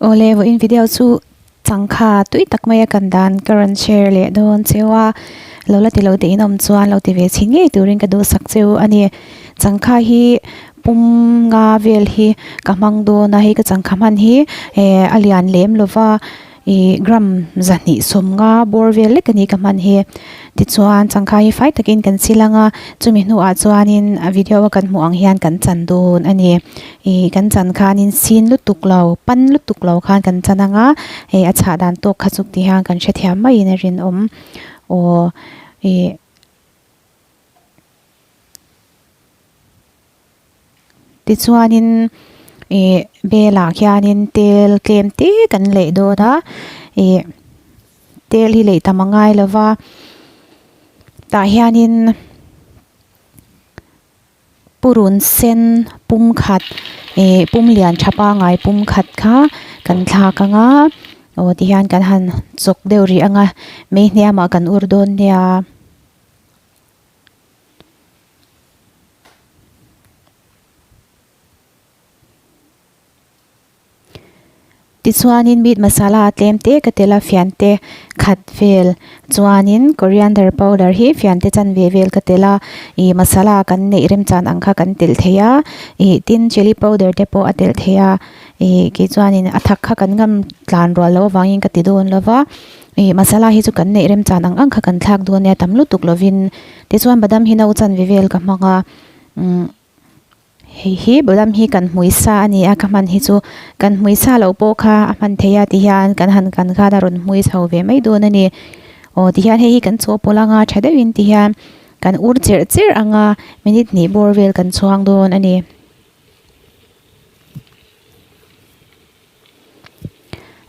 Awle vawiin video chu changkha tui tak maia kan dan ka rawn share leh dawn cheu a, lo la ti lo te in awm chuan lo ti ve chhin ngei turin ka duhsak cheu a ni. Changkha hi pum nga vel hi ka hmang dawn a, hei ka changkha hman hi eh a lian lem lova. Ih gram 250 bawr vel lek a ni ka hman hi. Tichuan changkha hi fai takin kan sil ang a, chumi hnuah chuanin a video a kan hmuh ang hian kan chan dawn a ni. Ih kan chan khanin sin lutuk lo, pan lutuk lo khan kan chan ang a, hei a chhah dan tawk kha chuk ti hian kan hrethiam maiin a rinawm. Aw ih. Tichuanin ih belah khianin tel tlem te kan leih dawn a ih tel hi leih tam a ngai lo va tah hianin purun sen pum khat ih pum lian tha pangai pum khat kha kan thlak ang a aw tihian kan han chawk deuh rih ang a mei hniamah kan ur dawn nia. Tichuanin meat masala tlem te ka tel a fiante khat vel chuanin coriander powder hi fiante chanve vel ka tel a ih masala kan neih remchan ang kha kan telh thei a ih tin chilli powder te pawh a telh thei a ih kei chuanin a thak kha kan ngam tlan rual loh avangin ka ti dawn lo va. Ih masala hi chu kan neih remchan ang ang kha kan thlak dawn nia tam lutuk lovin tichuan badam hi no chanve vel ka hmang a umm hei hi badam hi kan hmui sa a ni a ka hman hi chu kan hmui sa loh pawh kha a hman theih a tihian kan han kan khan a rawn hmui chho ve mai dawn a ni aw tihian hei hi kan chaw pawlh anga tha deuhin tihian kan ur cherh cherh anga minute hnih bawr vel kan chhuang dawn a ni.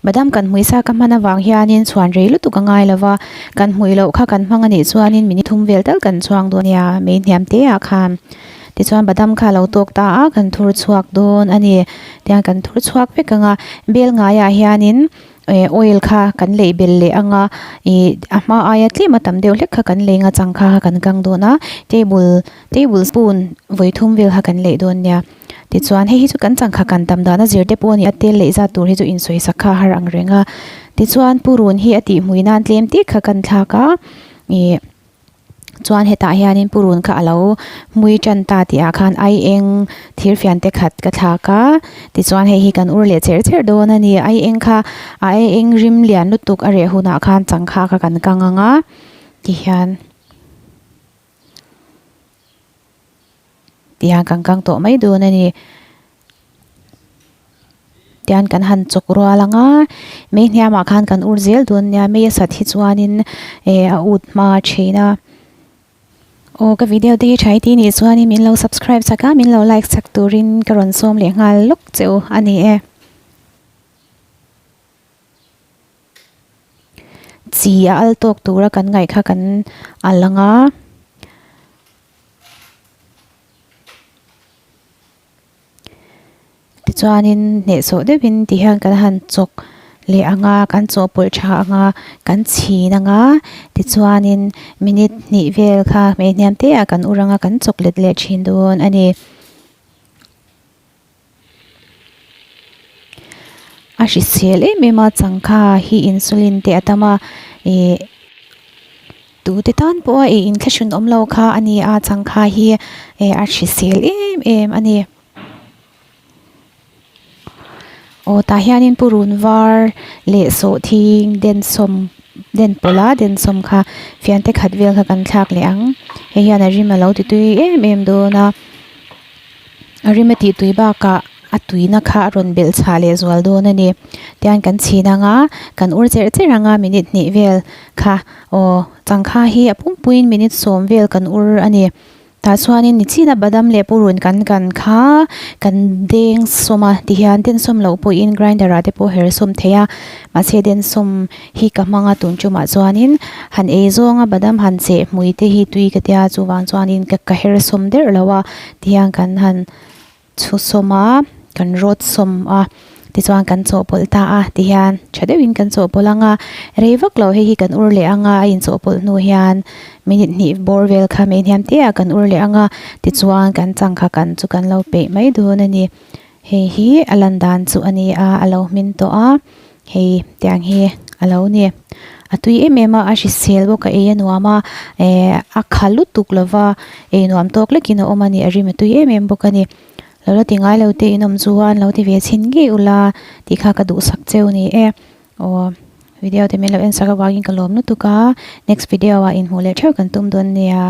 Badam kan hmui sa ka hman avang hianin chhuan rei lutuk a ngai lo va, kan hmui loh kha kan hmang a nih chuanin minute thum vel tal kan chhuang dawn nia, mei hniam te ah khan. Tichuan badam kha a lo tawk ta a, kan thur chhuak dawn a ni. Tiang kan thur chhuak vek ang a, bel ngaiah hianin eh oil kha kan leih bel leh ang a, ih a hma aia tlem a tam deuh hlek kha kan lei ang a, changkha kha kan kang dawn a, table table spoon vawi thum vel kha kan leih dawn nia. Tichuan hei hi chu kan changkha kan tam dan a zir te pawh a ni a tel leh zat tur hi chu insawi sak kha a har ang reng a tichuan purun hi a tih hmui nan tlem tih kha kan thlak a ih chuan hetah hianin purun kha a lo hmui tan ta tih ah khan ai eng thir fian te khat ka thlak a tichuan hei hi kan ur leh cher cher dawn a ni ai eng kha a ai eng rim lian lutuk a reh hunah khan changkha kha kan kang ang a tihian. Tihian kan kang tawh mai dawn a ni. Tihian kan han chawk rual ang a, mei hniamah khan kan ur zel dawn nia, mei a sat hi chuanin eh a ut hma thin a. Aw ka video te hi tha i tih nih chuanin min lo subscribe chak a, min lo like chak turin ka rawn sawm leh nghal lawk che u a ni e. Chi a al tawk tura kan ngaih kha kan al ang a. Tichuanin hnehsawh deuhin ti hian kan han chawk leh ang a kan chawhpawlh tha ang a kan chhin ang a tichuanin minute hnih vel kha hmei hniam te ah kan ur ang a kan chawk let leh thin dawn a ni. A hrisel em em a changkha hi insulin te a tam a ih tute tan pawh a ei inthlahrun awm lo kha a ni a changkha hi eh a hrisel em em a ni. Aw tah hianin purun var leh sawhthing densawm den pawlh a densawm kha fian te khat vel kha kan thlak leh ang hei hian a rim a lo ti tui em em dawn a. A rim a tih tui bakah a tuina kha a rawn belh chhah leh zual dawn a ni. Tihian kan chhin ang a, kan ur cherh cherh ang a minute hnih vel kha aw changkha hi a pumpuiin minute sawm vel kan ur a ni. Tah chuanin nichina badam leh purun kan kan kha kan deng sawm a tihian densawm loh pawhin grinder ah te pawh her sawm thei a mahse densawm hi ka hmang a tun tumah chuanin han ei zawnga badam han cheh hmui te hi tui ka tia chuvang chuanin ka ka her sawm der lo a tihian kan han chhu sawm a kan rawt sawm a tichuan kan chawhpawlh ta a tihian tha deuhin kan chawhpawlh ang a rei vak lo hei hi kan ur leh ang a a inchawhpawlh hnu hian minute hnih bawr vel kha mei hniam te ah kan ur leh ang a tichuan kan changkha kan chu kan lo peih mai dawn a ni. Hei hi a lan dan chu a ni a, a lo hmin tawh a, hei tiang hi a lo ni. A tui em em a, a hrisel bawk a, ei a nuam a, eh a kha lutuk lova ei nuam tawk lekin a awm a ni, a rim a tui em em bawk a ni. Lo la ti ngai lo te in awm chuan lo ti ve chhin ngei ula tih kha ka duhsak cheu ni e. Aw video te min lo en sak avangin ka lawm lutuk a, next video ah inhmuh leh theuh kan tum dawn nia.